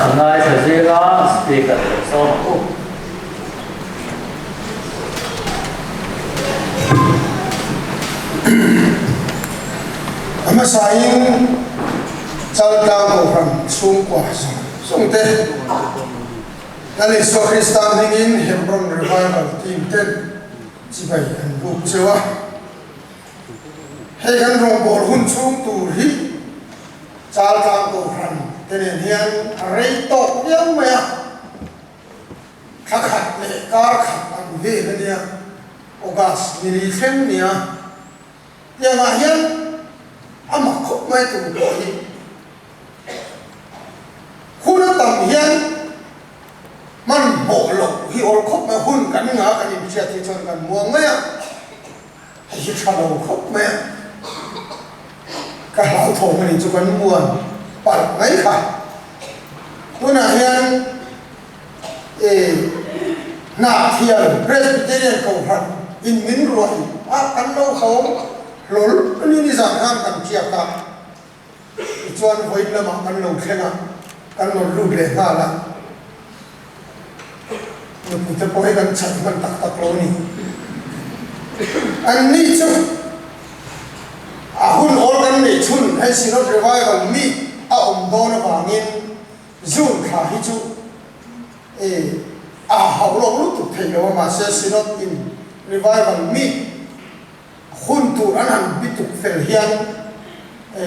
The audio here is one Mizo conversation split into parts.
Kan ngaithla zing a, speaker lo sawm ang u. A hmasain Chaltlang Kohhran chhungkua zawng zawng te, Lal Isua Krista hmingin Hebron Revival Team ten chibai an buk cheu a. Hei kan rawngbawl hun chhung tur hi Chaltlang Kohhran te nen hian a rei tawk viau mai a, thla khat leh kar khat ang vel a nia, August ni li thleng nia. Tiangah hian a mak khawp mai tur pawh hi hun a tam hian hmanhmawh loh hi awl khawp mai, hun kan ngah kan inhriat hi chuan kan muang mai a. Hei hi tha lo khawp mai a, ka hlauthawm a ni chu kan muan palh mai kha. Tunah hian e Hnahthial Presbyterian Kohhran in min ruai a, kan lo hawm hlawl a ni nizan khan kan tiak a, tichuan vawiin lamah kan lo thleng a, kan rawn lut leh nghal a. Nupui te pawh hi kan chhan hman tak tak lo a ni. An ni chu a hun awl kan neih chhun hei Synod Revival meet a awm dawn avangin June thla hi chu e a hauh lawk lutuk thei lo a, mahse Synod in Revival meet hun tur an han bituk fel hian e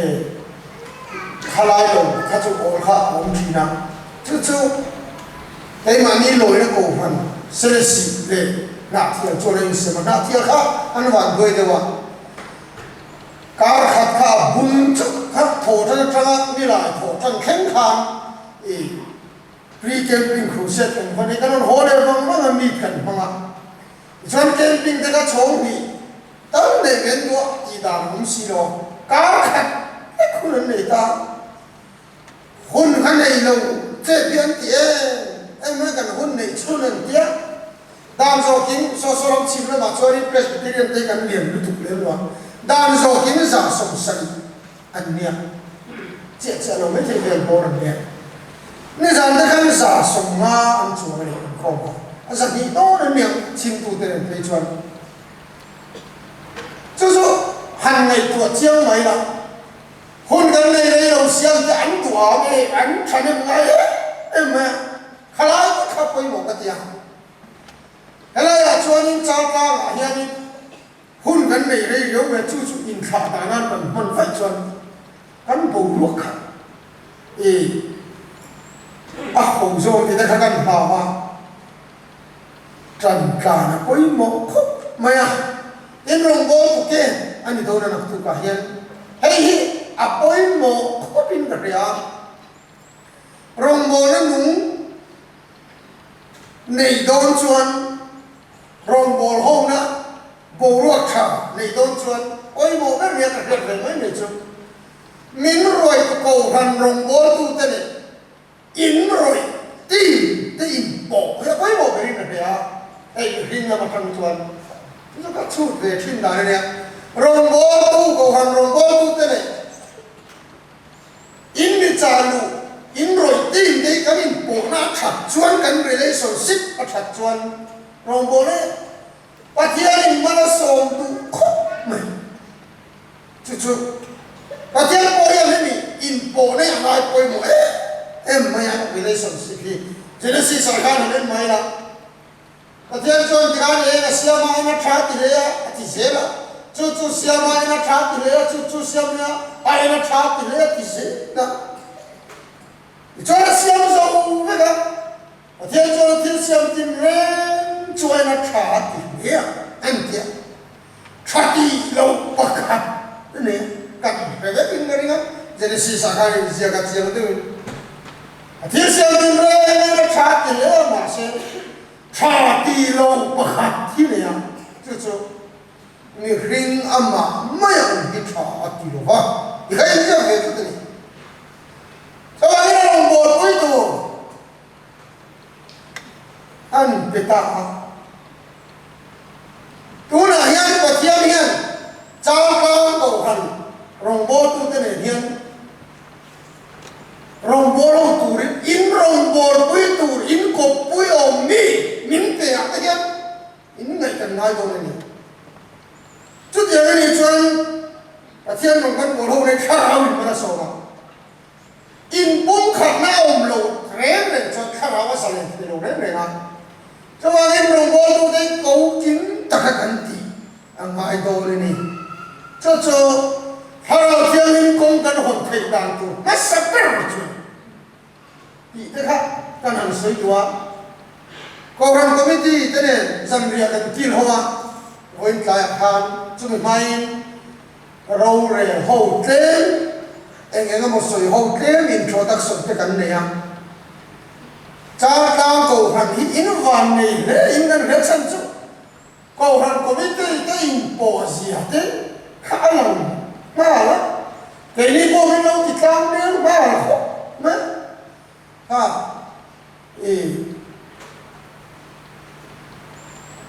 thalai lo kha chu awl kha a awm thin a, chu chu keimahni lawina kohhran Selesih leh Hnahthial chuan a insem a, Hnahthial kha an van duai deuh a, kar khat kha a bum chauh kha thaw tan atanga nilai thaw tan thleng khan e pre-camping crusade kan va nei, kan rawn haw leh vang vang a meet kan hmang a. Tichuan camping te kha chhawng hnih tal neih ve an duh a tih dan a awm si lo a, kar khat vek hun an nei ta. Hun kha nei lo che hi an ti em em mai kan hun neih chhun an tia. Dan zawkin Soso ram chhim lamah chuanin Presbyterian te hi kan lian lutuk lem lo a, dan zawkin 70 an nia. Chiah chiah lo maithei vel bawr an nia. Nizan te khan 150 an chuang a ni inkhawm kha. A 200 dawn an niang chhimtu te nen phei chuan. Chu chu han ngaihtuah chiang mai la. Hun kan nei rei lo siam te an duh ang e, an thahnem ngai em em mai a. Khalai te kha pawimawh ka ti a. Helaiah chuanin Chaltlangah hianin Hun kan nei rei riau mai a, chu chu inthlah dan a kan hman vaih chuan kan boruak kha i a ho zawng tih te kha kan hlau a, tan tlan a pawimawh khawp mai a, tin rawngbâwl tu ke a ni dawn a naktukah hian hei hi a pawimawh khawpin ka hria a, rawngbâwlna nung nei dawn chuan Rawngbâwl hona boruak ṭha neih dawn chuan pawimawh ber nia ka hriat ve mai mai chu min ruaitu kohhran rawngbâwltute leh in rawih team te inpawh hi a pawimawh berin ka hria a, hei mihring lam aṭang chuan chu chu ka chhut ve ṭhin dan a nia. Rawngbâwltu kohhran rawngbâwltute leh In mi chah luh, in rawih team te hi kan inpawhna a that chuan kan relationship a that chuan rawngbâwl e Pathianin mal a sawm duh khawp mai. Chu chu Pathian pawh hian hemi inpawhna hi a ngai pawimawh em em mai a, relationship hi Genesis ah khan han en mai la. Pathian chuan tikhan eng a siam a, en a tha ti hle a, a ti zel a. Chu chu siam a, en a tha ti hle a, chu chu siam hle a, a en a tha ti hle a ti zel a. Tichuan a siam zo vek a, Pathian chuan a thil siam tin reng chu a en a tha ti hle a, en ti a. Tha ti lo pakhat a ni. Kan hre vek in ka ring a, Genesis ah khan inziak a chiang deuhin a thil siam tin reng reng a tha ti hle a, mahse tha ti lo pakhat hi nei a, chu chu mihring amah mai ang hi tha a ti lo va, ti kha inziak ve tlat a ni. Chuvangin a rawngbawlpui tur an pe ta a. Tunah hian Pathian hian changkang kohhran rawngbawltute nen hian rawngbawlho turin in rawn Pathian rawn kan pawl ho nei thlarau in man a sawm a. Inpumkhatna a awm lo reng reng chuan thlarau a zalen thei lo reng reng a. Chuvangin rawngbawltute hi ko kim taka kan tih a ngai dawn a ni. Chu chu Thlarau Thianghlim kawng kan hawn theih dan tur hmasa ber chu tih te kha kan han sawi duh a. Kohhran Committee te nen zanriah kan kil ho a, vawiin tlaiah khan chumi hmain rorel ho tlem eng eng emaw sawi ho tlem introduction te kan nei a. Chaltlang Kohhran hi in van nei hle in kan hriat chhan chu Kohhran Committee te in pawh zia te kha a lang nghal a, keini pawh min lo ti tlang nel nghal khawp mai a, i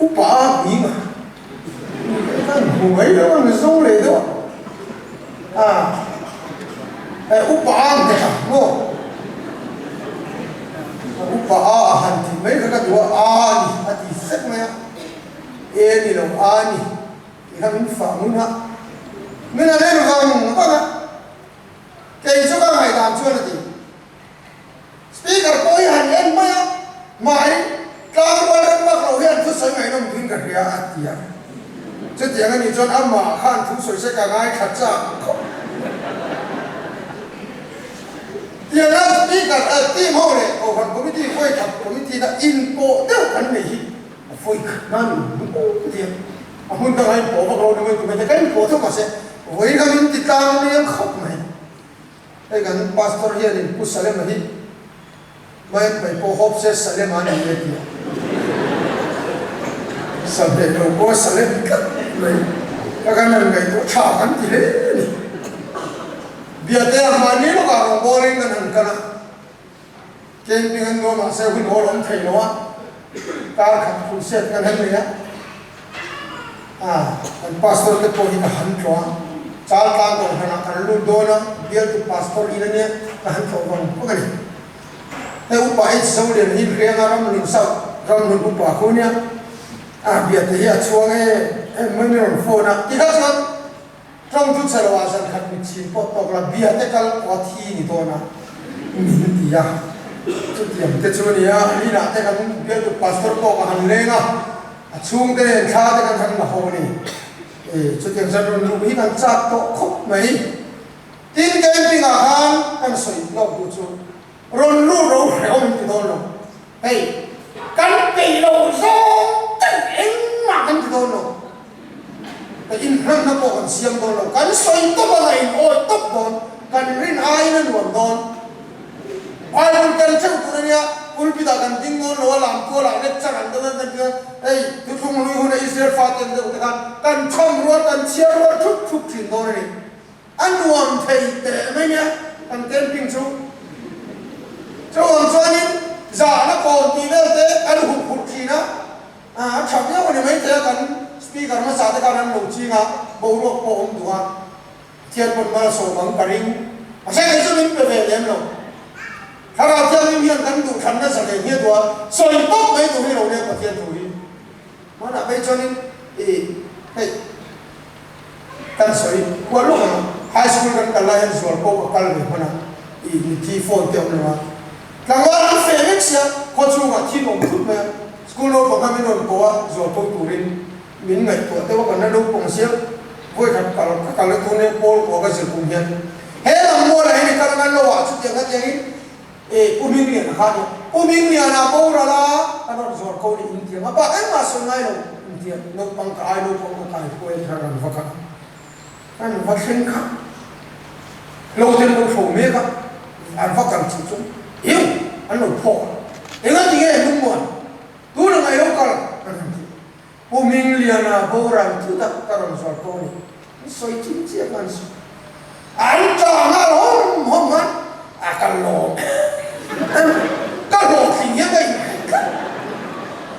upa a hming a, kan hmu mai lo a, Mizo leh deuh a, a upa a nghet a maw? Upa a a han tih mai kha ka duh a, a ni a ti sek mai a, e ni lo a ni tih kha min fah ngun a, min han en vang vang a, kei chu ka ngaihdan chuan a ti. Speaker pawh hi han en mai a, hmai tlang rual rem vak lo hian thusawi ngaihnawm tuin ka hria a ti a, chutiang a nih chuan amah khan thusawi se ka ngaithla chak khawp. Tianga Speaker eh team ho leh Kohhran Committee vawikhat Committee na inpawh deuh kan nei hi a vawikhat nan in hmu ti a, a hmun dangah inpawh vak lo ni mai tumah te kan inpawh theuh mahse vawikhat in ti tlang riang khawp mai. Hei kan Pastor hianin Pu Salema hi Mayan pai pawh hawp se Salema a ni e ti a, Salheh lo pawh a Salem tlat mai ka kan han ngaihtuah tha kan ti hle a ni. Biate a hmani lawkah rawngbawlin kan han kal a, camping an nuam mahse hun hawl awm thei lo a, kar khat crusade kan han nei a, ah kan pastor te pawh hi ka han tlawh a, Chaltlang kohhranah kan lut dawn a, bialtu pastor in ania ka han tlawh vang vang a ni. Hei upa H Zolian hi Hrianga Ramhlun South Ramhlun upa khu ania, ah biate hi a chhuang e em mai min rawn phone a, tikha chuan Tawng chu chhe loah zan khat mit chhin pawh tawk la, bia te kal pawh a thi ni dawn a, min ti a. Chutiang te chu a ni a, an inah te kan bialtu pastor pawh ka han leng a, a chhungte nen thla te kan han la ho a ni. E, chutiang zan rawn luh hi kan chak tawh khawp mai. Tin, camping ah khan kan sawi lawk duh chu rawn lut ro hrehawm ti dawn lo. Hei, kan peih lo zawng ten engmah kan ti dawn lo. Ka inhlanna pawh kan siam dawn lo. Kan sawi tawp anga in awi tawp dawn. Kan rin aiin a nuam dawn. Bible kan theuh tur a nia, pulpit ah kan ding dawn lo a, lam kualah lecture an dawn a, kan ti a, hei thuthlung hlui huna Israel fate an deuh te khan kan chhawm rual, kan chhiar rual thup thup thin dawn a ni. A nuam thei teh mai nia kan camping chu. Chuvang chuanin zahna kawn tih vel te kan hup hurh thin a, a tha viau a ni maithei a kan speaker hmasa te khan an lo ching a, boruak pawh a awm duh a, Pathian pawn mal a sawm ang ka ring. Mahse kei chu min pe ve lem lo. Thlarau Thianghlim hian kan duhthlanna zalen hi a duh a, sawi tawp mai tur hi lo nia Pathian thu hi. Hmanah phei chuanin i hei kan sawi kual lawk ang a, high school kan kal lai hian zual pawh ka kal ve hman a, i mithi phone te awm lo a, tlangval an feh vek sia, khaw chhungah thil awm thut mai a, school naupang kha min rawn ko a, zual ko turin min ngaihtuah deuh a, kan la naupang sia, vawikhat kal ka kal na tur nia pawl kua ka zir kum hian he lam mualah hian i kal anga lo ah chutiang khatiangin E, Pu Hmingliana kha nia. Pu Hmingliana boral a, ka rawn zuar ko nih in tiang a, bak engmah sawi ngai lo in tiang, naupang ka ai naupang ka kai huai kha ran va kal a, ran va thleng kha lo ten lo hro mek a, an va kal chih chuan eu an lo phawk a, enga ti nge lungmuan tuna ngai lo kal an han ti. Pu Hmingliana boral thut a, ka rawn zuar ko nih an sawi chin chiah khan sawi. An tla nghal hawm hawm khan a ka lawm em ka hlawhtling hian ka inhmu tlat.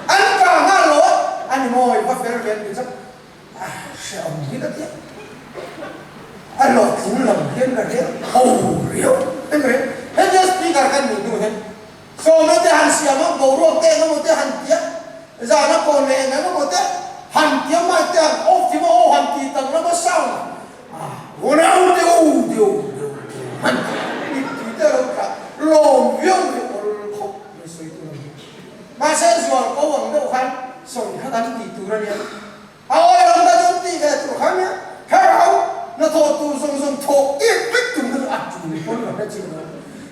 An tla nghal lo a, a ni maw i va fel ve an ti chuan a hrehawm hi ka ti a. A hlawhtling lo hian ka hria ho riau em reng. Hetia speaker kan nih hnu hian Sawmna te han siam a, boruak te engemaw te han ti a, zana kawn leh eng engemaw te han ti a, mic te han off thim a, aw han ti tak lam a sound ah. Unau te u te u te u te u han ti a, mittui te a lo tla lawm viau hi awl khawp mai sawi tur a ni. Mahse zual ko ang deuh khan sawi kha kan tih tur a nia. A awi ram kha chu tih ve tur kha nia, thlarau hnathawh tur zawng zawng thawh tir vek tum kha chu a tul pawn ka hre chiang lo.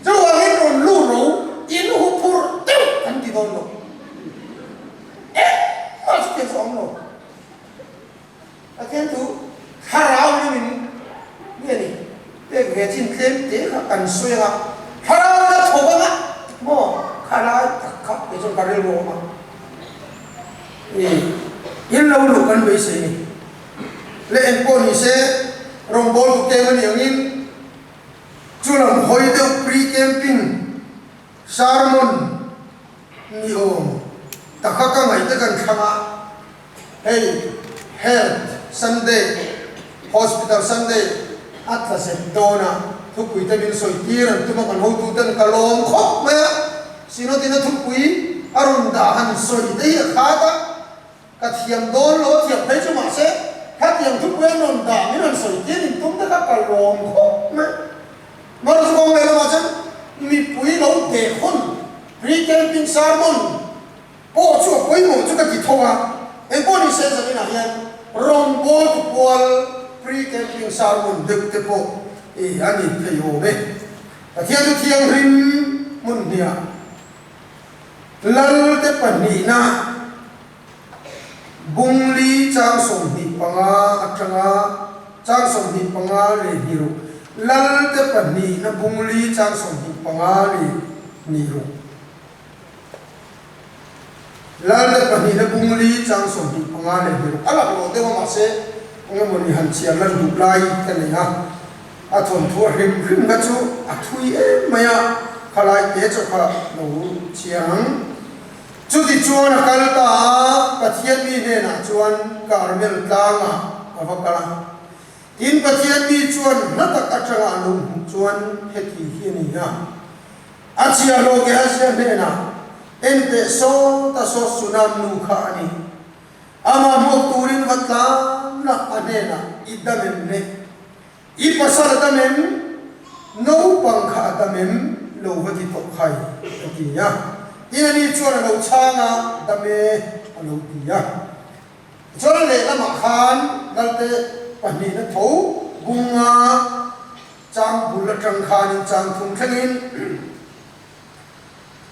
Chuvangin rawn lut ro in huphurh deuh kan ti dawn lo. Engmah chu tiang chu a awm lo. Pathian chu thlarau ringin nge ni pek ve chin tlem te kha kan sawi anga thlarau la chho anga maw kha lai tak kha kei chuan ka rilru a awm a i in lo luh kan beisei ni le engpawh ni se rawngbawltu kem a ni angin chu lam hawi deuh pre-camping sermon ni awm taka ka ngaih te kan thlang a. Hei Health Sunday, Hospital Sunday a tla zet dawn a, thupui te min sawi tir an tum a, kan hotu ten ka lawm khawp mai a, Synod in a thupui a rawn dah han sawi te hi a khat a, ka thiam dawn lo a thiam phei chu mahse khatiang thupui an rawn dah min rawn sawi tir in tum te kha ka lawm khawp mai. Maruti kawng leh lamah chuan mipui lo deh hun pre-camping sermon Pawh chu a pawimawh chu ka ti tho a, engpawh ni se zaninah hian rawngbâwl tu pual pre-camping sermon deuh te pawh i a ni thei awm e. Pathian chu thianghlim hmun hniah Lal te pahnihna Bungli chang 25 atanga chang 25 leh hnih ruk Lal te pahnihna Bungli chang 25 leh hnih ruk. Lalna pahnihna bungli chang 25 leh hnih a lak loh deuh a mahse eng emaw ni han chhiar lan duh lai ka nei a, a thawnthu a hrim hrim kha chu a thui em mai a, khalai te chaw kha lo chhiar ang. Chuti chuan a kal ta a, Pathian mi hnenah chuan Karmel tlangah a va kal a. Tin, Pathian mi chuan hla tak atanga a lo hmuh chuan heti hi a ni a. A chiahlo Gehazia hnenah, Enteh saw ta saw Sunam nu kha a ni. Amah hmuak turin va tlan la a hnenah i dam em le? I pasal a dam em? Naupang kha a dam em? Lo va ti tawh khai, a ti a. Tin ani chuan a lo chhang a, Dam e, a lo ti a. Chuan lehlamah khan Lalte pahnihna tho bunga Chang bul atang khanin chang thum thlengin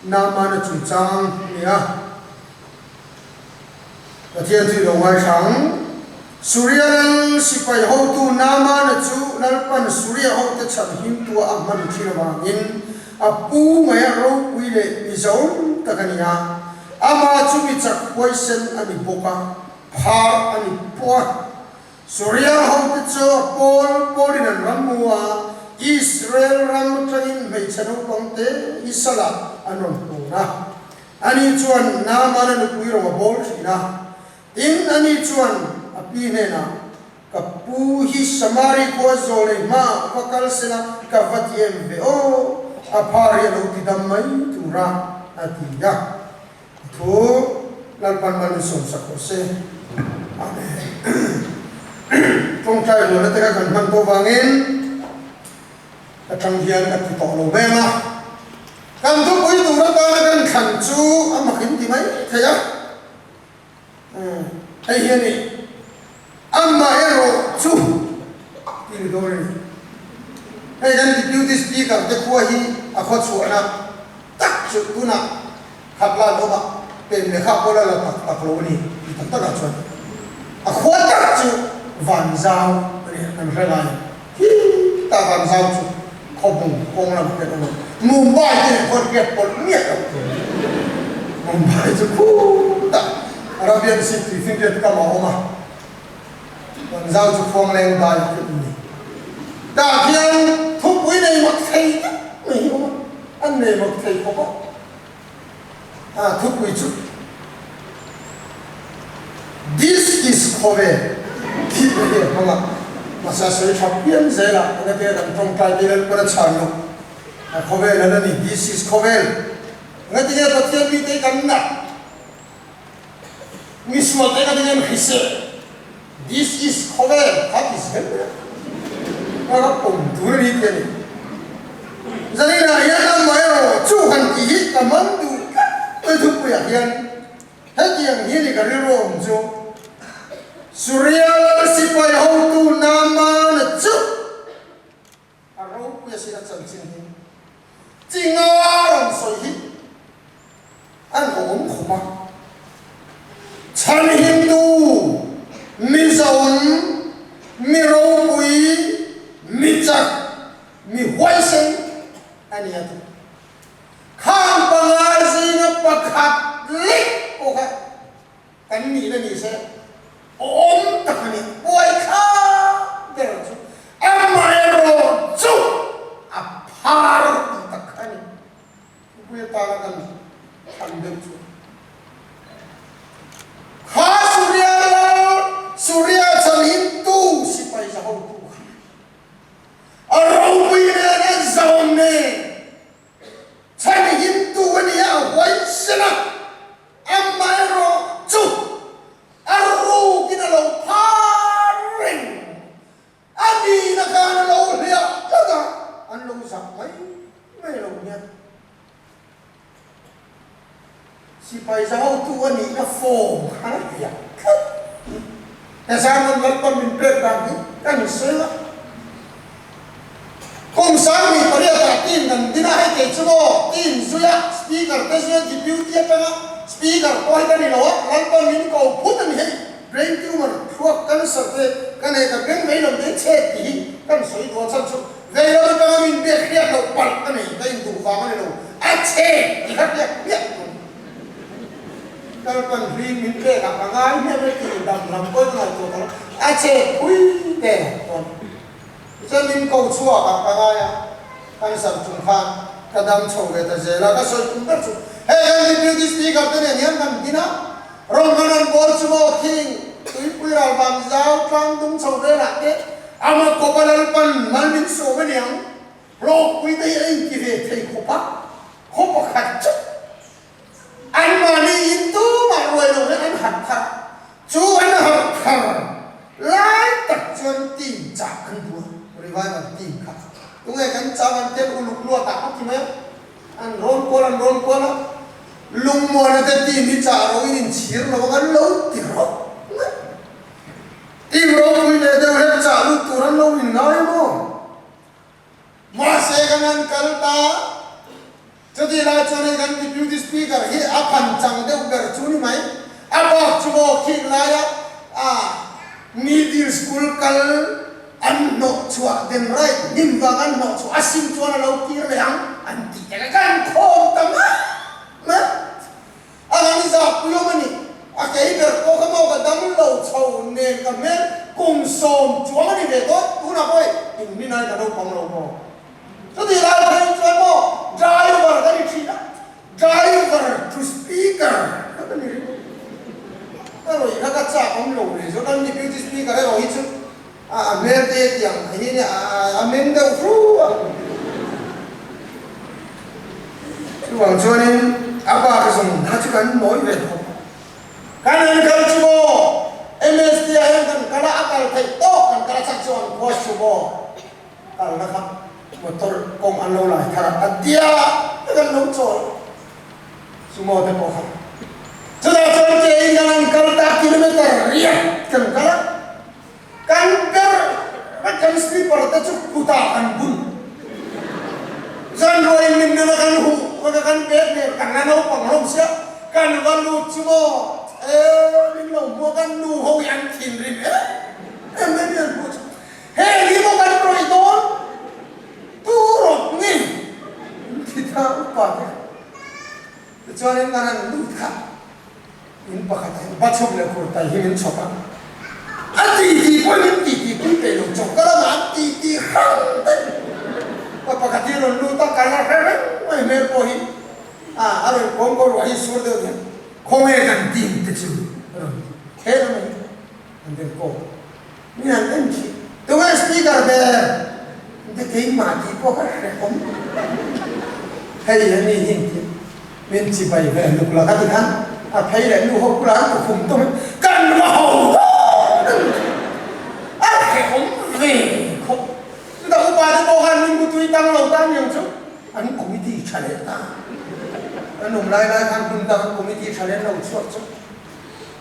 Naamana chungchang a ni a. Pathian chu i lo ngaithlang. Suria lal sipai hotu Naamana chu Lalpan Suria hote chhanhimtua a hman thin avangin a pu ngaia ropui leh mi zawm tak a ni a. Amah chu mi chak huaisen a ni bawk a, phar a ni pawh a. Suria hote chu a pawl pawlin an ram mu a, Israel ram atangin hmeichhe naupangte hi salah an rawn hmun a. Ani chuan Naamana nupui rawng a bawl thin a. Tin, ani chuan a pi hnenah, Ka pu hi Samari khua zawlei hmaah va kal sela ka va ti em ve aw, a phar hi a lo ti dam mai tura a ti a. A thu Lalpan mal min sawmsak rawh se. Amen. Tawngtai rualna te kha kan hman tawh vangin ka tang hian ka ti tawh lo veng a. Kan thupui tur atana kan thlan chu a mak in ti mai thei a. Hei hi a ni. Amaherawh chu ti ni dawn a ni. Hei kan Deputy Speaker te khua hi a khaw chhuahna tak chu tunah khat lan awm a, pen leh kha pawh la la tak tak lo a ni ti tak takah chuan a khua tak chu Vanzau a ni kan hre lai hi ta Vanzau chu khawbung kawng lamah hian awm a, Mumbai te nen khuan riat pawlh miah lo Mumbai chu khutah Arabian Sea tui finriat kam a awm a. Vanzau chu khuang leng dai a khelh ni. Tah hian thupui nei mak thei tak mai hi awm a, an nei mak thei khawp a. A thupui chu This is Khawvel tih te hi a hmang a, mahse a sawi tha pian zel a, engati nge kan tawngtai te Lalpan a chhan loh a khawvel a la ni, This is Khawvel. Engati nge Pathian mite hi kan nat? Misual te ka ding em hrisel. This is khawvel, that is hell. Ka ka pawm tur a ni tih a ni. Zaninah hian amaherawh chu han tih hi ka man duh tlat mai thupuiah hian hetiang hi a ni ka rilru awm chu. Suria lal sipai hotu Naamana chu a ropui asin a chanchin hi chi nga rawn sawi hi an awm khawp a. Chhanhimtu, mi zawn, mi ropui, mi chak, mi huaisen a ni a ti. Khang panga zinga pakhat lek pawh kha kan nihna ni se awm tak a ni. Buai kha ber chu amaherawh chu a phar tih tak kha a ni. Thupui atana kan thlan deuh chu kha Suria lal Suria chhanhimtu sipai za hotu kha a ropui nen a zawn nen chhanhimtu a ni a, a huaisen a, amaherawh chu a rukin a lo phar reng. A nihna khan a lo hliah tlat a, an lo zah mai mai lo nia. Sipai za hotu a nihna form khan a hliah tlat. He sermon Lalpan min pek dan hi ka ni sawi a. Kum 18 ah team kan din a, hei kei chu maw team zuia speaker te zuia deputy atanga speaker pawh hi ka ni lo a, Lalpan min ko phut a ni hei. Brain tumor, thluak cancer te ka nei ka beng vei lam te chhet tih hi kan sawi duh a chhan chu vei lam atanga min biak hriat loh palh ka nei ka induh vang a ni lo a chhet tih kha hriat hmiah tur kal pan hlim min pek ah ka ngai hmiah mai tih dam lam pawhin ka ngaihtuah ta lo a chhet pui te chuan tichuan min ko chhuak ah ka ngai a cancer chung khan ka dam chho ve ta zel a ka sawi tum ber chu hei kan deputy speaker te nen hian kan din a. Rawng an bawl chu maw khing tuipui ral van zau tlang dung chho velah te ama kawpa Lalpan mal min sawm a niang. Hlawkpui te hi a inti ve thei khawp a, khaw pakhat chu anmahni in tumah ruai lo hian an harh thar a, chu an harh thar lai tak chuan team chah an duh a, revival team kha tunge kan chah an tel uluk luatah a ti mai a. An rawn kual an rawn kual a, lungmuana te team hi chah ro in inchhir lo ang an lo ti rawk mai. Team ropui leh deuh hian chah lut tur an lo in ngai maw? Mahse kan han kal ta, chutih lai chuan hei kan Deputy Speaker hi a phan chang deuh ber chu ni mai. A bak chu maw khing laia a middle school kal An hnawh chhuah den right hnim vang an hnawh chhuah a sim chuan a lo kir leh ang an tih te kha kan khawm ta mai mai a han zahpui awm a ni. A kei ber pawh kha maw ka dam lo chho nen ka hmel kum sawm chuang a ni ve tawh tunah pawh hei in rin ai ka naupang lo maw? Chutih lai phei chuan maw driver ka ni thin a. Driver to speaker kha ka ni ringawt. Ka rawih kha ka chak awm lo rih zawk a, deputy speaker erawh hi chu a a hmel te tiang hi nia a meng deuh hru a. Chuvang chuanin a bak zawng kha chu kan mawi ve khawp a. Kan han kal chu maw MST ah hian kan kal a, a kal theih tawk kan kal a chak chu an khuas chu maw. Kalna kha motor kawng an lo lai thar a, a tia tak an lo chawl sumo te pawh kha. Chutah chuan ke in kan han kal ta kilometer riat kan kal a, kan ber vek kan slipper te chu kutah kan bun. Zan ruai min nena kan huh vek a, kan bag nen kan la naupang hlawm sia, kan va lut chu maw e min lo hmu a, kan nu ho hi an thinrim em em mai mi an hmuh chu. Heng hi maw kan rawih dawn? Tu rawt nge in ti ta upa te? Tichuanin kan han lut kha in pakhat ah hian bachhawp leh kurtai hi min chhawp a, a ti ti pawhin min ti ti pui peih lo chawk ka lamah an ti ti hrang daih. Pa pakhat hi a rawn lut a, ka la hre reng mai hmel pawh hi a a rawn kawm ko ruah hi sur deuh hian khawnge kan team te chu a rawn ti he lamah hi an rawn kawm. Min han en thin. Tunge speaker ber te keimah tih pawh ka hre awm. Hei a ni hi tih min chibai ve luk la ka ti khan a phei leh nu ho kula an tukhum tum in kan va ho dawn a ni thin. A hre awm ve khawp. ta aniang chu an committee tha leh ta. An awm lai lai khan hmun dang an committee tha leh an lo chhuak chu.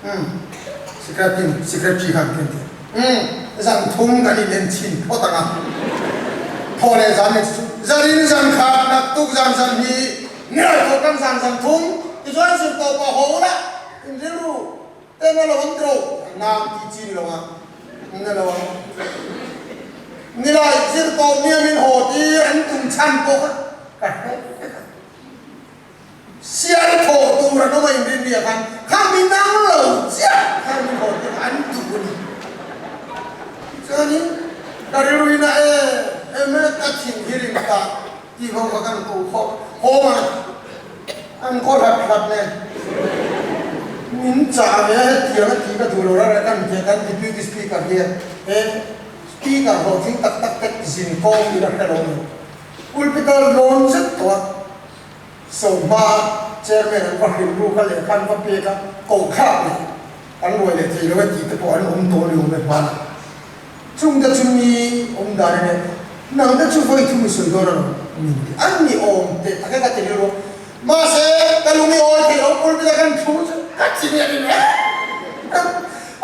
Umm secretary secretary khan kan ti. Umm zan thum kan in en chhin phawt ang a. Thaw leh zan leh chu zanin zan khat naktuk zan zan hi nilai thaw kan zan zan thum tichuan zirtawp a ho la in rilru Ten a lo an tro nang tih chi ni lo a, na lo ang. Nilai zir tawh nia min haw tir an tum chhan pawh kha ka hre vek a. Sial thawh tur an awm a inrin nia khan kha mi nang lo chiah khan min haw tir an duh a ni. Tichuanin ka rilruin a e em e ka thin hi rim ta tih ho kha kan ko khawp haw a. An khaw hlat hlat nen min chah ve a, hetiang a tih ka duh lo rara kan tih a, kan Deputy Speaker hian he Speaker hlawhtling tak tak te zin kawng in a hre lo a ni. Pulpit a lawn zet tawh a, Sawmhma Chairman an va hrilh ruk a, lehkha an va pek a, koh thlak leh an ruai leh thei lo e tih te pawh an awm tawh a ni awm e hmanah. Chung te chu mi awm dan emaw, nang te chu vawi thum i sawi dawn alawm min ti. An ni awm teh tak e ka ti rilru a. Mahse, ka lung i awi theih loh pulpit a kan thu chu ka chi nia ni hle.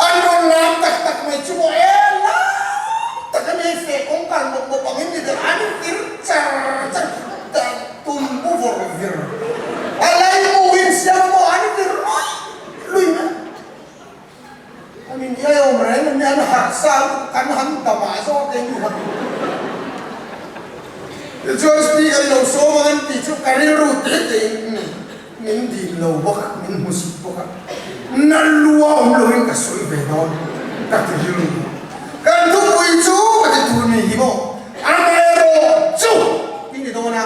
An rawn lam tak tak mai chu maw e lam tak a ni feh kawng kal mawp mawp angin ni ber an vir char char tum bu vawr vir a laimu in siam maw an vir luih luih mai. A min iai awm reng an nia, an harh sa lutuk kan han dam ah zawk eng han. Tichuan speaker i lo sawm ang an tih chu ka rilru te te in min dim lo bawk a, min hmusit bawk a, na lua awm lo in ka sawi ve dawn ka ti rilru. Kan thupui chu ka ti tur ni hi maw, amaherawh chu ti ni dawn a.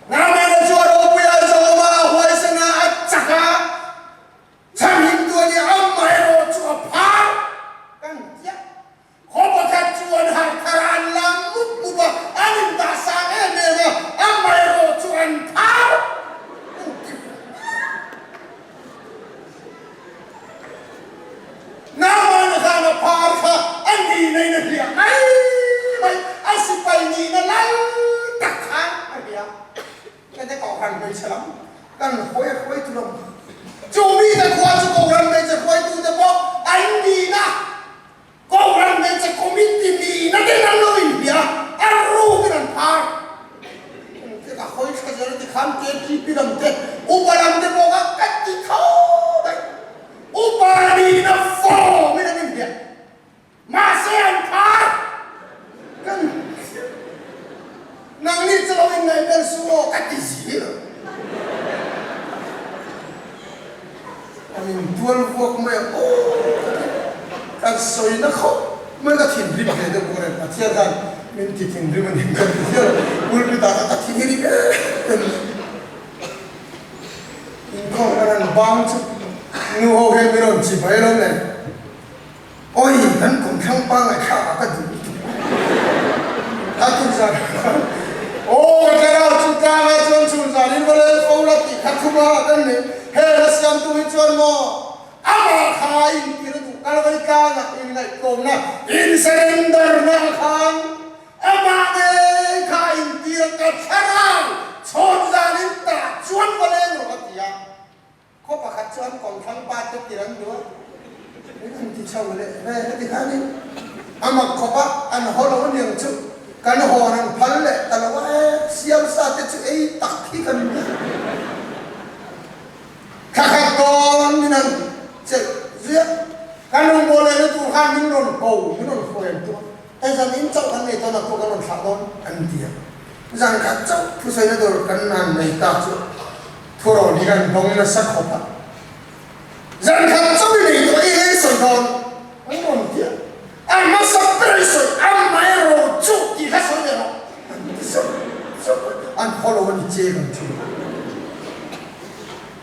Namena chu a ropui a, zawm a, a huaisen a, a chak a. Chhan him tu a ni, amaherawh chu a phar kan ti a. Khaw pakhat chu an harh thar a, an lam mup mup a, an indah sang em em a, amaherawh chu an phar kan ti ve. Nangmahna khan a phar kha a nihna in a hliah mai mai, a sipai nihna lal tak khan a hliah. Hete kohhran hmeichhe lam kan hawi hruaitu lam chu mite khua chu kohhran hmeichhe hruaitute pawh an nihna kohhran hmeichhe committee nihna ten an lo inhliah a, a rukin an phar. Engte ka hawi tha zel a tikhan KTP lam te upa lam te pawh kha ka ti tho daih. Upa nihna form in an inhliah. Mahse an phar kan nangni chu lo inngaihbel suh aw ka ti zi lo. An intual vuak mai ang aw ka ti. Kan sawina khawp mai ka thinrim ve deuh bawk a ni. Pathian khan min ti thinrim a ni ka ti hial a, pulpit ah khan ka thinrim em em mai. Inkhawm kan han bang chu nu ho hian min rawn chibai lo nen. Awi, kan kum thlang pangngai thlak ah ka duh lutuk. A tuk zan ah khan aw ka thlarau chu tlang ah chuan chhun zan in va lel fo la tih kha thum a kan nei. He la siamtu hi chuan maw amah kha in tir a duh Kalvari tlang ah in ngaihtlawmna in surrender na ah khan amah ngei kha in tir a ka thlarau chhawn zan in tah chuan va leng rawh a ti a. Khaw pakhat chuan kawmthlang pa te tir an duh a, min han ti chho leh ve heti khanin a mak khawp a, an haw lo aniang chu kan hawn an phal leh ta lo a, e siam sa te chu ei tak hi kan ni a, thla khat dawn min han chelh zui a, kan rawn bawl leh na tur khan min rawn ko min rawn hruai an tum a, e zan in chauh kan nei dawn a pawh kan rawn thlah dawn an ti a, zan khat chauh thusawi na tur kan han nei ta chu. Thurawn hi kan dawng nasa khawp a, zan khat chauh i nei tawh i hei sawi dawn an rawn ti a, a hmasa ber i sawi a maherawh chu tih kha sawi leh rawh an ti zauh zauh a, an haw lo a ni che kan thu.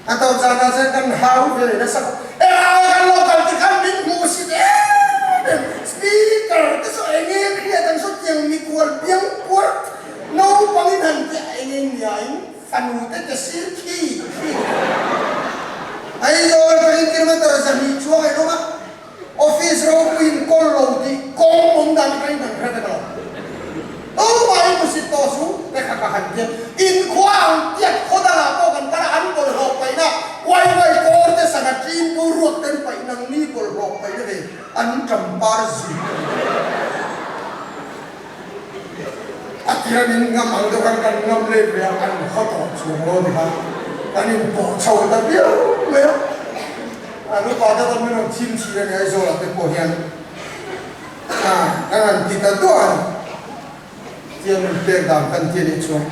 A tawp zanah chuan kan hau ve leh nasa khawp, engah kan lo kal ti khan min hmuh sit em em, speaker te saw eng nge hriat an saw tiang mikual biang puar naupangin han ti a eng eng nia in Fanu te te sir khi khi Aizawl atangin kilometer 200 chuang in awm a, office ropui in kawl lo tih kawng awm dan atangin kan hre vek lo. Tumah in hmusit tawh su te kha. anṭam par zui a ni. A tir an in ngam ang deuh khan kan ngam let ve a, an haw tawh chuang lo ni kha kan in pawh chho ta viau mai a. An upa te pawn min rawn thim thin a ni Aizawl ah te pawh hian kan han ti ta duah a ni. Tia min pek dan kan ti a nih chuan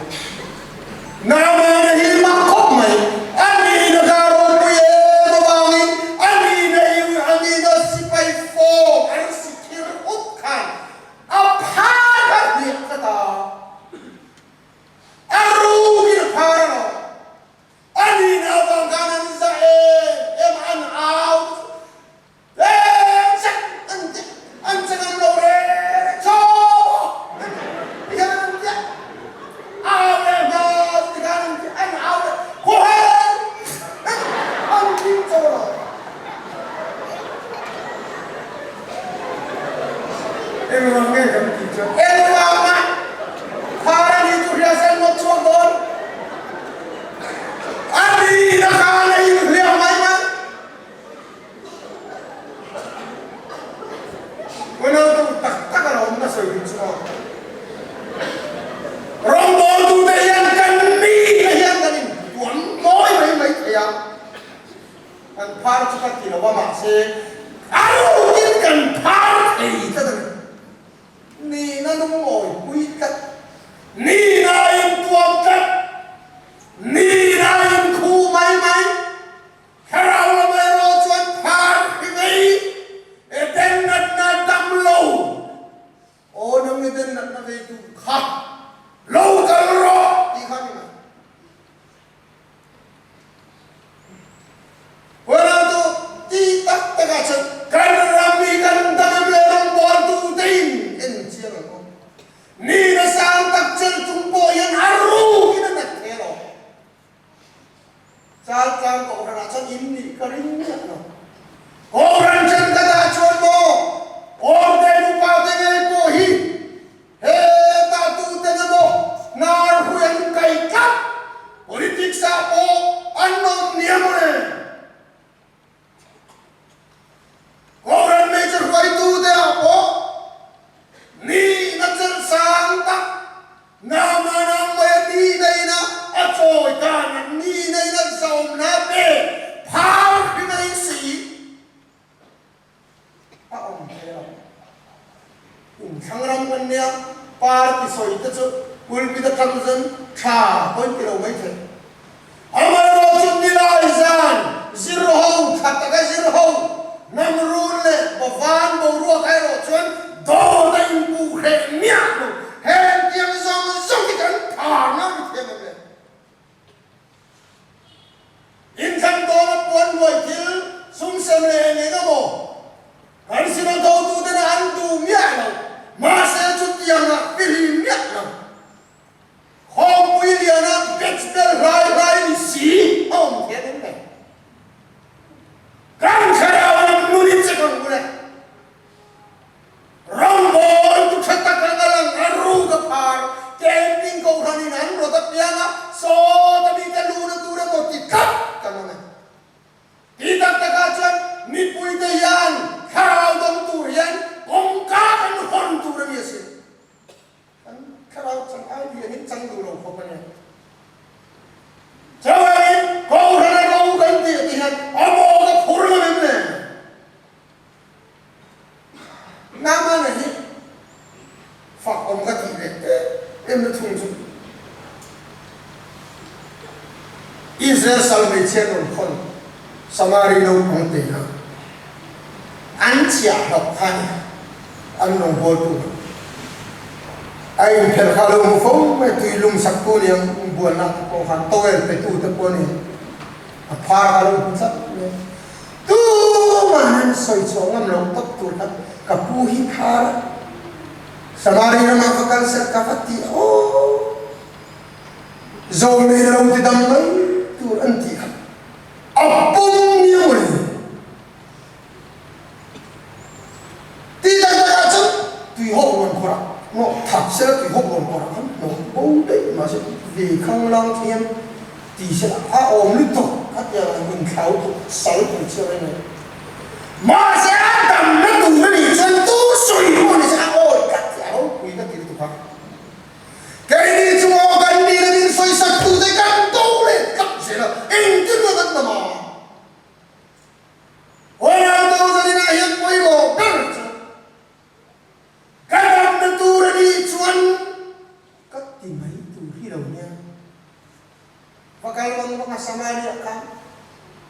Naamana hi mak khawp mai. A nihna kha ropui em avangin a nihna i a nihna sipai fawm an si thir ut khan a phar kha hniak tlat a, a rukin a phar a lo. A nihna avang khan an za em em a, an au te chu Unau tu tak tak a lo awm nasa rin chu maw? Rawngbawltute hian kan mite hian kan intuam mawi mai mai thei a, kan phar chu ka ti lo a, mahse a rukin kan phar thei tlat a ni. Nihna lungawipui tlat, nihna intuam tlat, nihna inkhuh mai mai. Thlarau lam erawh chuan phar hi vei e den natna dam lo aw nang ni den natna vei tu kha lo kal rawh tih kha ni mai. Huala tu ti tak tak ah chuan kan ram hi kan dam em le rawngbawl tu te in en chiang ang aw. Ni na sang tak chelh chung pawh hian a ruk in a nat thei alawm. Chaltlang Kohhranah chuan in nih ka ring miah lo. Kohhran thenkhatah chuan maw Awmte nupa te ngei pawh hi hetah tuten emaw hnar hui an kai tlat, politics ah pawh an awm nia maw le. Kohhran hmeichhe hruaitute ah pawh nihna chelh sang tak Nama nang mai a nihna ina a chawi dan a nihna ina zawmna pe phar hi mai si a awm thei lo. Inthlang ram kan nia party sawi te chu pulpit atang chuan tha pawhin ti lo mai thei. Amaherawh chu nilai zan zir ho tha taka zir ho hnam run leh Bavan boruak erawh chuan dawt a inpuh hreh miah lo. Heng tiang zawng zawng hi kan phar na mi thiam em le? Inthlan dawna puan hnuai thil sum sem leh eng eng emaw kan sinawt hotutena an duh miah lo. Mahse chutiangah fihlim miah lo. Khawmpui liana batch bel hlai hlai ni si a awm thei ang em le? Kan thlarau lam nun in che kang bul e. Rawngbawl tu tha tak ang a lang a ruk a phar camping kohhran in an rawt apiang a sawt a mite luhna tur emaw ti tlat kan awm e. Ti tak takah chuan mipuite hian thlarau dawng tur hian kawngka kan hawn tur a ni asin. Kan thlarau chang ai lian in chang duh lo khawp a nia. Chuvangin Kohhran a ro kan tih te hian a maw ka phur ngam em le? Namana hi fak awm ka tih leh em em na thung chu Israel sal hmeichhia rawn khawn Samari naupang te kha an chhiah hlauh kha a nia. An rawngbawltu a inphelh kha a lo hmu fo mai, tui lum saktu ni ang bualna te pawh khan towel petu te pawh ni a phar kha a lo hmu tlat mai a. Tumahin an sawi chhuah ngam lo tawp tur kha ka pu hi phar a, Samari ramah ka kal sel ka va ti a aw, zawlnei lo ti dam mai tur an tih kha a pum ni ang ri. Ti tak tak ah chuan tuihawk rawn kawrh ah hnawh thak sela tuihawk rawn kawrh ah khan hnawh bo daih mahse ve khang lang hian ti sela a awm lutuk kha tiang ang inthlau tluk sal tur chhiar a ni. Mahse a damna tur a ni. chuan tu sawi pawh ni se a awi tlat tih a ropui ka ti lutuk a. Keini chu aw kan nihna min sawisak tute kan do leh tlat zel a, engtin nge kan dam a? Ronaldo zaninah hian pawimawh ber chu ka damna tur a nih chuan ka ti mai tur hi lo nia. Va kal vang vang a Samaria khan.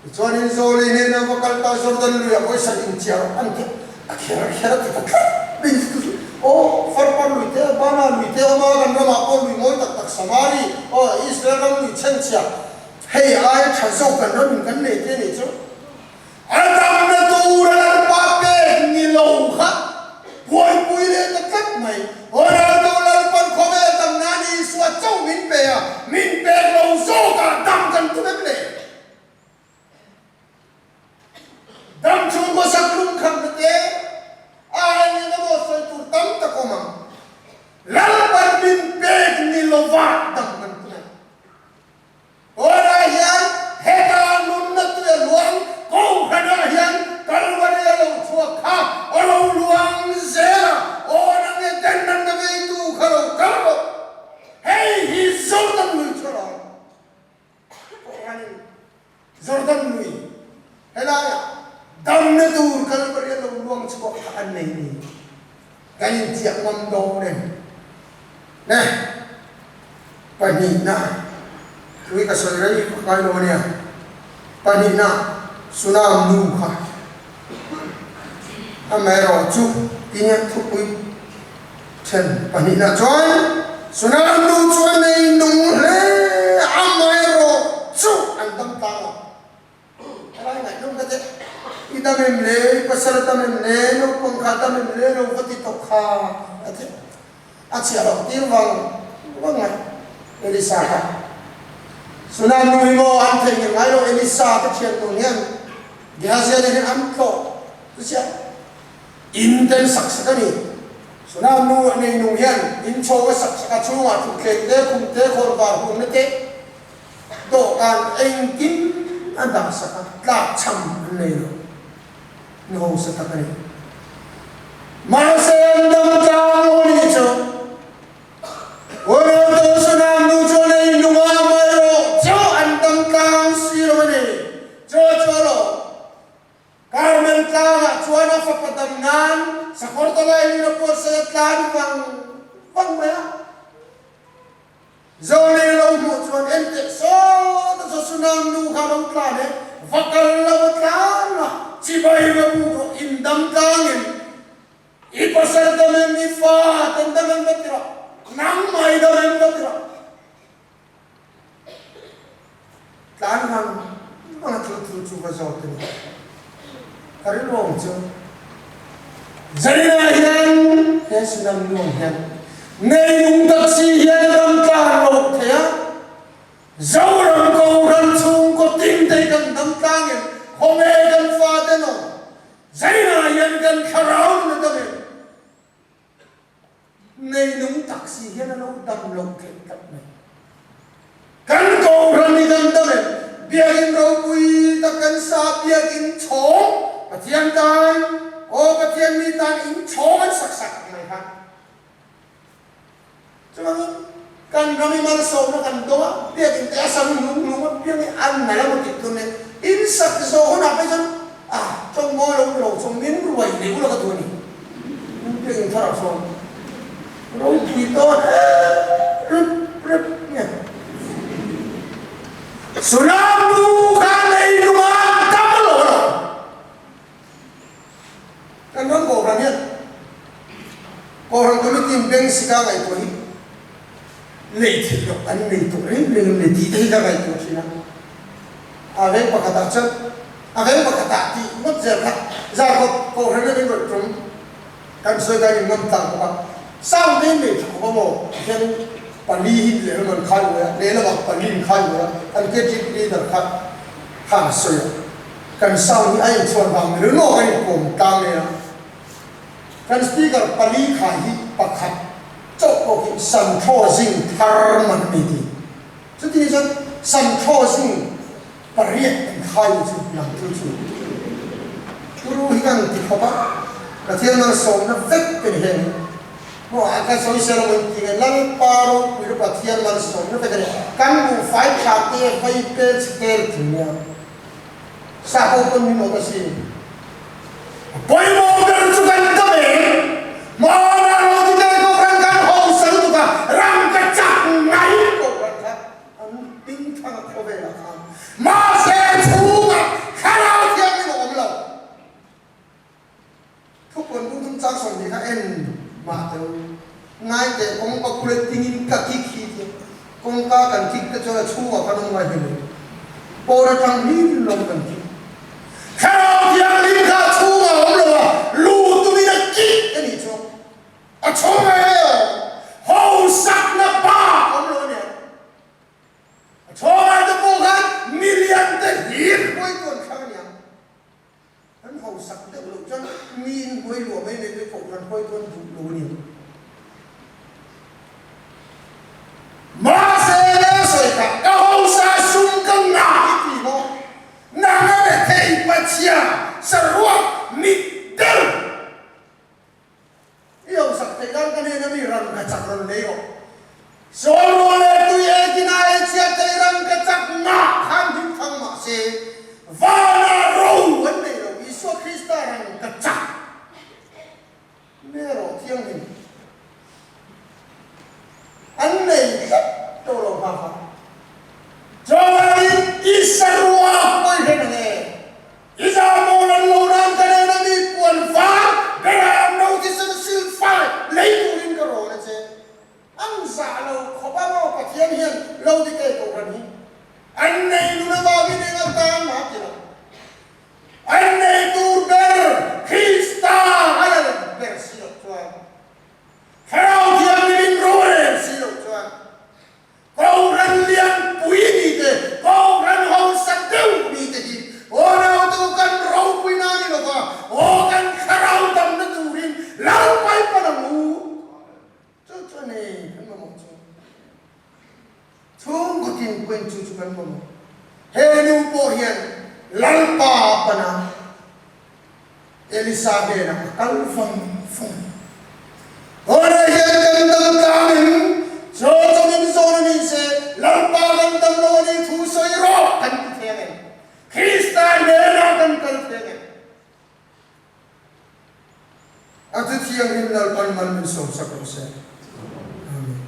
Tichuanin Zawlei hnenah va kal ta Jordan luiah pawisa inchiar an ti a kher kher a ti ta tlat mai ni chu. Aw, Farpar lui te, Bana lui te awm a, kan ramah pawh lui mawi tak tak Samari, aw, Israel ram lui chhenchhia, hei aia tha zawk kan ramin kan nei te nih chu. A damna tura Lalpa pek ni lo kha buaipui leh ta tlat mai. Ronaldo Lalpan khawvel dam nan Isua chauh min pe a, min pek lo zawkah dam kan tum em le? Dam chung hmasak lungkhamna te a engin emaw sawi tur tam tak awm ang. Lalpan min pek ni lovah dam kan tum em? Tunah hian heta nunna tui a luang, Kohhranah hian Kalvari a lo chhuak kha a lo luang zel a, aw nang e den nanna veitu kha lo kal rawh. Hei hi Jordan lui chu a lo awm. Kohhranin Jordan lui helaiah damna tur Kalvari a lo luang chhuak kha an nei ni. Kan inchiah ngam dawn em? Ne, pahnihna, tui ka sawi rei vak ngai lo ania, pahnihna Sunam nu kha amaherawh chu tinge thupui then pahnihna chuan Sunam nu chuan nei nung hle amaherawh chu an dam tlang lo. Helai ngaihnawm ka teh. I dam em le, i pasal a dam em le, naupang kha a dam em le lo va ti tawh kha a ti. A chhiah loh tir vang vang mai Elisa kha. Sunam nu hi maw an theihnghilh ngai lo Elisa te thian tur hian Gehazi nen hian an tlawh chu chiah in ten sak sak a ni. Sunam nu a nei nung hian in chho a sak sak a chhungah thutthleng te, khum te, khawnvar humna te, Dawhkan engkim a dah sak a, tlakchham an nei lo. Ni hausa tak a ni. Mahse an dam tlang lo a nih chu. Ronaldo Sunam nu chu a nei nung a, amaherawh chu an dam tlang si lo a ni. Chu a chu a lawm. Carmel tlangah chuan a fapa dam nan sakawr tawlailin a puatsaih a tlan vang vang mai a. Zone lo hmuh chuan en teh sawt a Josunam nu kha lo tlan e, va kal lo a tlan a, chibai va buk rawh, in dam tlang em, i pasal dam em, i fa ten dam em va ti rawh, nangmah i dam em va ti rawh. Tlan vang vang a thil thu chu va zawt a ni. Ka rilruang chu Zarina hian he Sunam nuam hian neilung tak si hian a dam tlang loh thei a, Zoram Kohhran chhungkaw tin te hi kan dam tlang em, khawnge kan fate naw Zarina hian kan thlarau nun a dam em? Neinung tak si hian a lo dam lo theih tlat mai. Kan Kohhran hi kan dam em? Biakinn ropui tak kan sa, biakinn chhawng Pathian tan, aw Pathian mi tan in chhawng an sak sak mai kha. Chuvangin kan ram i malsawmna kan dawng a, biakinn te a sam hlung hlung a, piang hi an nal a maw tih tun e. In sak zawh hunah phei chuan ah tawng mawi lo lo chu min ruai leh ula ka duh a ni. Biakinn thar ah sawn ropui tawn em rip rip nge. Sunam nu kha lei lung ah an tam lo lo. Kan ram Kohhran hian Kohhran Committee in beng sika ngaihtuah hi lei theih loh an nei tawh reng reng em le tih te hi ka ngaihtuah thin a. A veng pakhatah chuan a veng pakhatah tih ngawt zel kha Zarkawt Kohhran in rawn tum kan sawi khan in ngam tlang bawk a. Sound te in nei tha khawp a maw hianin pali hi lehlam an khai uai a, lehlamah pali in khai uai a, kan KTP leader kha khan a sawi a. Kan sound hi a inchhuan vang ni ringawt kan inkawm tlang nen a, kan speaker pali khai hi pakhat chauh pawh khi Santhaw zing thar man a ni ti. Chuti ni chuan Santhaw zing pariat an khai ni chu lang thil chu turu hi kan ti khawp a. Pathian malsawmna vek ka ni heng hi. Maw a ka sawi sel awm in ti nge Lalpa ropui na Pathian malsawmna vek a ni. Kan buhfai tha te vai pel chhe tel ti nia. Sa ho pawn min awt asin. A pawimawh ber chu kan dam em? Hmana lo ti tel kohhran kan hausa lutuk a, ram ka chak ngai kohhran kha an hming thang a khawvelah khan. Mahse chhungah thlarau thianghlim a awm lo. Thupuan bu thum chang 20 kha en mah teh u. Ngai teh kawngka kule tingin ka kik hi tia kawngka kan kik te chuan a chhungah kan awm ngai hmel lo. Pawn atang hlim lawng kan kik. Thlarau Thianghlim kha a chhungah a awm lo a, lu tumin a kik a nih chu. A chhung ngai mai a awm. Hausakna bak a awm lo a nia. A chhungah te pawh khan milian te hlir hruaitu an thlang a nia. An hausak deuh loh chuan miin hnuai luah mai mai te kohhran hruai chuan duh lo a ni. Mahse le sawi kha ka hausa sum ka ngah i ti maw? Nang a rethei pachhia saruak mit deuh. I hausak theih nan ka hnena mi ran ka chak rawn lei rawh. Sawl rual leh tui ekin a ei chhiat theih ran ka chak ngah khan him thang mah se, vana ro an nei lo. Isua Krista ran ka chak me rawh thianghlim an nei tlat tawh lo hma kha. Chuanin i saruak pawi hre nang e. I zahmawl an lo nan ka nen a mi puan var berah an no thisen sil fai lei turin ka rawn a che. An zah lo khawp a maw Pathian hian lo ti kei kohhran hi. An nei nun avangin eng atan mah ti lo. An nei tur ber Krista a lal ber si loh chuan Thlarau Thianghlimin rorel si loh chuan Kohhran lianpui ni te, kohhran hausa deuh ni te hi aw nautu kan ropui na ni lova, aw kan thlarau damna turin Lalpai pan ang u. Chu chu a nei kan mamawh chu. Chhungkaw tin pawhin chu chu kan mamawh. He nu pawh hian Lalpa a pan a, Elisa hnenah a kal vang vang a. Tunah hian kan dam tlang in chaw chawm in zawn a ni se, Lalpa kan dam lo a ni thu sawi rawh kan ti thei ang em? Krista hnenah kan kal thei ang em? A thu thianghlim Lalpan man min sawmsak rawh se. Amen.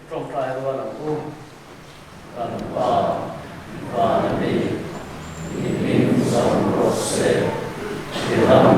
Tawngtai rual ang u. Kan Pa, Van a mi, i hming zawng rawh se, i ram.